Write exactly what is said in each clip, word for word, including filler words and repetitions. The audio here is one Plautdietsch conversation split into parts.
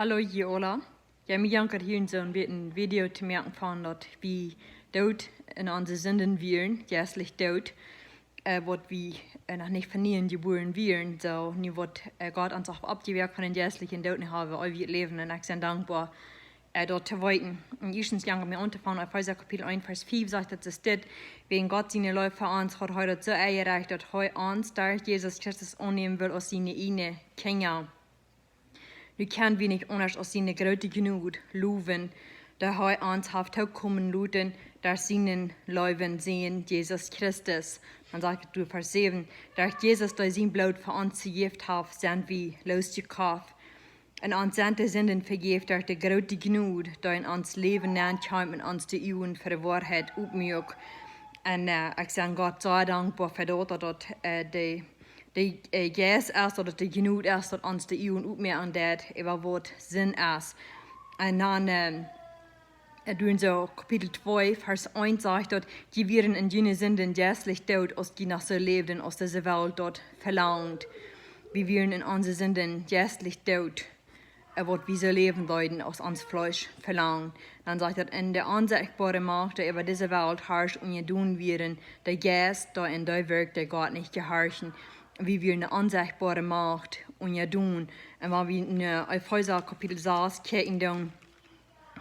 Hallo, jie aula. Jo, mie jankat hia soo een bät een Video to moaken von daut wie doot en onse Sinden wieren, jeistlich doot, äh, waut wie, äh, noch nich von nieem jebuaren wieren. Soo, nu waut, äh, Gott ons haft oppjewakjt von dän jeistlichen Doot, nu hab wie eewjet Läwen un ekj sie dankboa, äh, daut to weeten. Un ieeschtens jang wie aun to fangen, Efeesa Kapitel eent, Varsch fief sajcht daut, es dit: Wäajen Gott siene Leew fa ons haft hee daut soo enjerecht, daut hee ons derch Jesus Christus aunnämen well aus siene ieejne Kjinja. Nu kjenn wie nich aundasch aus siene groote Jnod lowen, daut hee ons haft tokomen loten derch sienen leewen Sän Jesus Christus. Dan sajcht et doa Varsch säwen: Derch Jesus, dee sien Bloot fa ons jejäft haft, sent wie loosjekoft. Un ons sent de Sinden vejäft derch de groote Jnod, dee en ons Läwen nenkjeem un ons de Uagen fa de Woarheit opmuak. Un, äh, ekj sie Gott soo dankboa fa daut, daut, daut, äh, de, de, äh, Jeist es, daut et de Jnod es, daut ons de Uagen opmoaken deit, äwa waut Sind es. Un dan, ähm, äh, doa en soo Kapitel twee, Varsch eent sajcht daut: Jie wieren en june Sinden jeistlich doot, aus jie noch soo läwden, aus dise Welt daut velangt. Wie wieren en onse Sinden jeistlich doot, äh, waut wie soo läwen deeden, aus ons Fleesch velangt. Dan sajcht daut: En de onsechtboare Macht, dee äwa dise Welt harscht, unjadonen wieren, de Jeist, dee en dee wirkjt, dee Gott nich jehorchen. Wie wieren de onsechtboare Macht unjadonen. Un wan wie en, äh, Efeesa Kapitel sas kjikjen, dan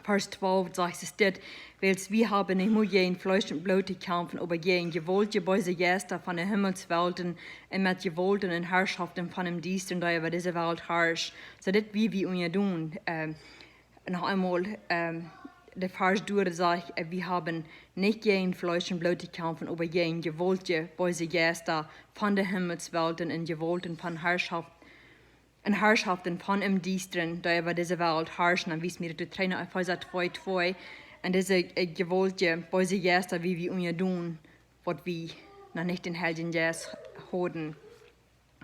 Varsch twalf sajcht et dit: Wiels wie haben nich mea jäajen Fleesch un Bloot to kjamfen, oba jäajen jewaultje beese Jeista von de Himmelswelten un met Jewaulten un Harschoften von däm Diestren, dee äwa dise Welt harscht. Soo dit wie wie unjadonen. Ähm, noch eemol, ähm, de Varsch doa sajcht, äh, wie haben nich jäajen Fleesch un Bloot to kjamfen, oba jäajen jewaultje beese Jeista von de Himmelswelten un Jewaulten von Harschoft un Harschoften von däm Diestren, dee äwa dise Welt harschen. Dan wiest mie daut trigj no Efeesa twee twee. Un dise, äh, jewaultje beese Jeista, wie wie unjadonen, waut wie noch nich dän Heiljen Jeist hauden.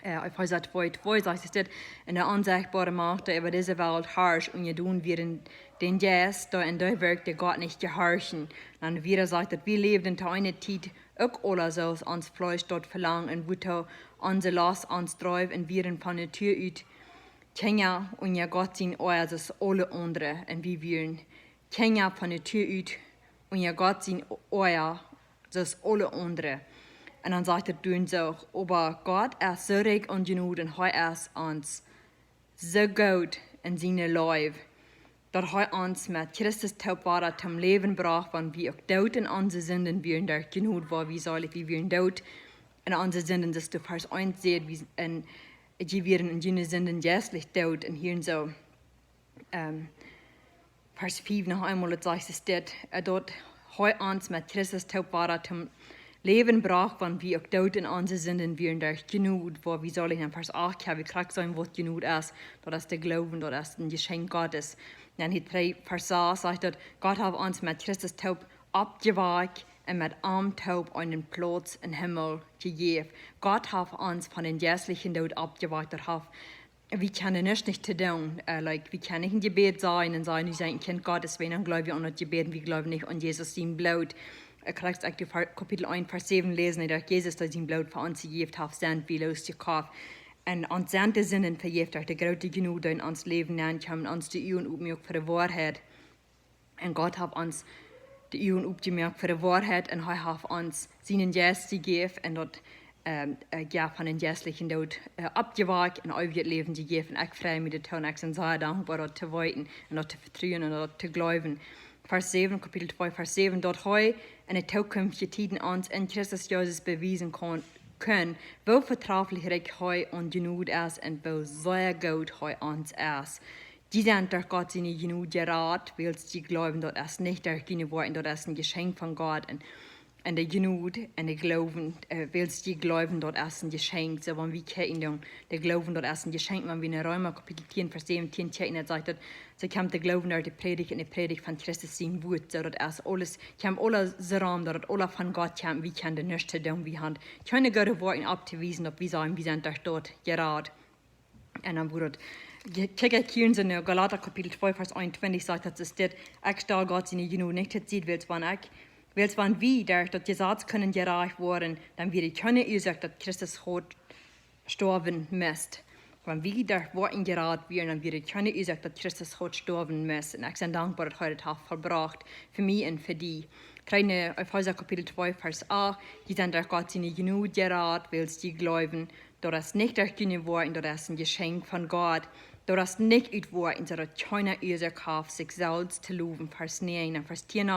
Äh, Efeesa twee twee sajcht et dit: En de onsechtboare Macht, dee äwa dise Welt harscht, unjadonen wieren dän Jeist, dee en dee wirkjt, dee Gott nich jehorchen. Dan wada sajcht et: Wie läwden to eene Tiet uk aula soo aus ons Fleesch daut velangd, un woo onse Lost ons dreef, un wieren von Natua ut Kjinja unja Gott sien Oaja, soo aus aule aundre. Un wie wieren Kjinja von Natua ut unja Gott sien Oaja, soo aus aule aundre. Un dan sajcht et doa en soo: Oba Gott es soo rikj aun Jnod un hee es ons soo goot en siene Leew, daut hee ons met Christus toop wada toom Läwen brocht, wan wie uk doot en onse Sinden wieren. Derch Jnod woa wie seelich. Wie wieren doot en onse Sinden, soo aus doa Varsch eent sajcht, wie, un jie wieren en june Sinden jeistlich doot. Un hia en soo, ähm, Varsch fief noch eemol, et sajcht et dit, äh, daut hee ons met Christus toop wada toom Läwen brocht, wan wie uk doot en onse Sinden wieren. Derch Jnod woa wie seelich. En Varsch acht, jo, wie krakjt seenen, waut Jnod es. Daut es de Gloowen, daut es een Jeschenkj Gottes. Dan hia trigj Varsch sas sajcht daut: Gott haft ons met Christus toop oppjewakjt un met am toop eenen Plauz em Himmel jejäft. Gott haft ons von dän jeistlichen Doot oppjewakjt. Daut haft wie kjennen nuscht nich to doonen. Äh, like, wie kjennen nich een Jebäd sajen un sajen: Nu sie ekj een Kjint Gottes, wan dan gleew wie aun daut Jebäd, wie gleewen nich aun Jesus sien Bloot. Äh, krakjt aus ekj Kapitel eent, Varsch säwen läs, daut Jesus, dee sien Bloot fa ons jejäft haft, sent wie loosjekoft. Un ons sent de Sinden vejäft derch de groote Jnod, dee en ons Läwen nenkjeem, ons de Uagen opmuak fa de Woarheit. Un Gott haft ons de Uagen oppjemoakt fa de Woarheit un hee haft ons sienen Jeist jejäft un daut, ähm, äh, jo, von dän jeistlichen Doot, äh, oppjewakjt un eewjet Läwen jejäft. Un ekj frei mie doatoo un ekj sie sea dankboa, daut to weeten un daut to vetruen un daut to gleewen. Varsch säwen, Kapitel twee, Varsch säwen: Daut hee en de tookjinftje Tieden ons en Christus Jesus bewiesen kunn, kunn, woo vetraflich rikj hee aun Jnod es un woo sea goot hee ons es. Jie sent derch Gott siene Jnod jerat, wiels jie gleewen. Daut es nich derch june Woakjen, daut es een Jeschenkj von Gott. Un, un de Jnod un de Gloowen, äh, wiels jie gleewen, daut es een Jeschenkj. Soo, wan wie kjikjen, dan, de Gloowen, daut es een Jeschenkj. Wan wie en Reema Kapitel tieen, Varsch säwentieen kjikjen, daut sajcht daut, soo kjemt de Gloowen derch de Prädicht un de Prädicht von Christus sien Wuat. Soo, daut es aules, kjemt aules soo rom, daut et aula von Gott kjemt. Wie kjennen nuscht doonen, wie haben kjeene goode Woakjen opptowiesen, daut wie sajen, wie sent derch daut jerat. Un dan woat et, je-, kjikj ekj hia en soo Galata Kapitel twee, Varsch eenuntwintich, sajcht daut, es dit: Ekj stal Gott siene Jnod nich to Sied, wiels wan ekj, wiels wan wie derch daut Jesaz kunnen jerajcht woaren, dan wia kjeene Uasoak, daut Christus haud stoawen must. Wan wie doa woaren jerat wieren, dan wia daut kjeene Uasoak, daut Christus haud stoawen must. Un ekj sie dankboa, daut hee daut haft vollbrocht, fa mie un fa die. Krakjt en Efeesa Kapitel twee, Varsch acht: "Jie sent derch Gott siene Jnod jerat, wiels jie jleewen. Daut es nich derch june Woakjen, daut es een Jeschenkj von Gott. Daut es nich ut Woakjen, soo daut kjeena Uasoak haft, sikj selfst to lowen." Varsch näajen un Varsch tieen.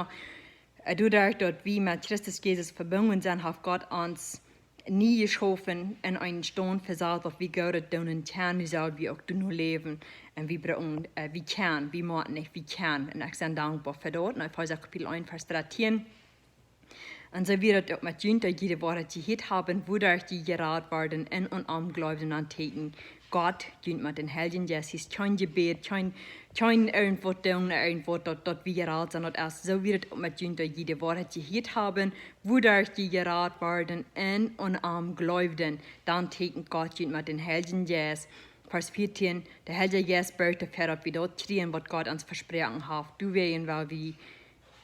Äh, doaderch daut wie met Christus Jesus vebungen sent, haft Gott ons nie jeschaufen un eenen Staunt vesat, waut wie Goodet doonen kjennen, nu sell wie uk doano läwen. Un wie brucken, äh, wie kjennen, wie motten nich, wie kjennen. Un ekj sie dankboa fa daut. En Efeesa Kapitel eent, Varsch dartieen. "Un soo wia daut uk met junt, dee jie de Woarheit jehieet haben, wuaderch jie jerat worden, un aun am jleewden, dan tieekjend Gott junt met dän Heiljen Jeist." Hia es kjeen Jebäd, kjeen, kjeen irjentwaut doonen, irjentwaut daut, daut wie jerat sent. Daut es: "Soo wia daut uk met junt, dee jie de Woarheit jehieet haben, wuaderch jie jerat worden, un aun am jleewden, dan tieekjend Gott junt met dän Heiljen Jeist." Varsch vieetieen: "De Heilje Jeist borcht doafäa, daut wie daut kjrieen, waut Gott ons vesproaken haft. Doawäajen well wie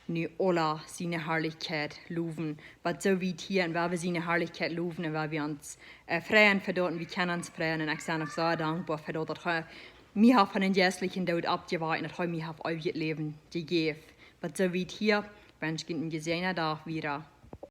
nu aula siene Harlichkjeit lowen." Waut soo wiet hia, un well wie siene Harlichkjeit lowen, un well wie ons, äh, freien fa daut, un wie kjennen ons freien. Un ekj sie uk soo dankboa fa daut, daut hee mie haft von dän jeistlichen Doot oppjewakjt, daut hee mie haft eewjet Läwen jejäft. Waut soo wiet hia, wensch junt eenen jesäajenden Dach wieda.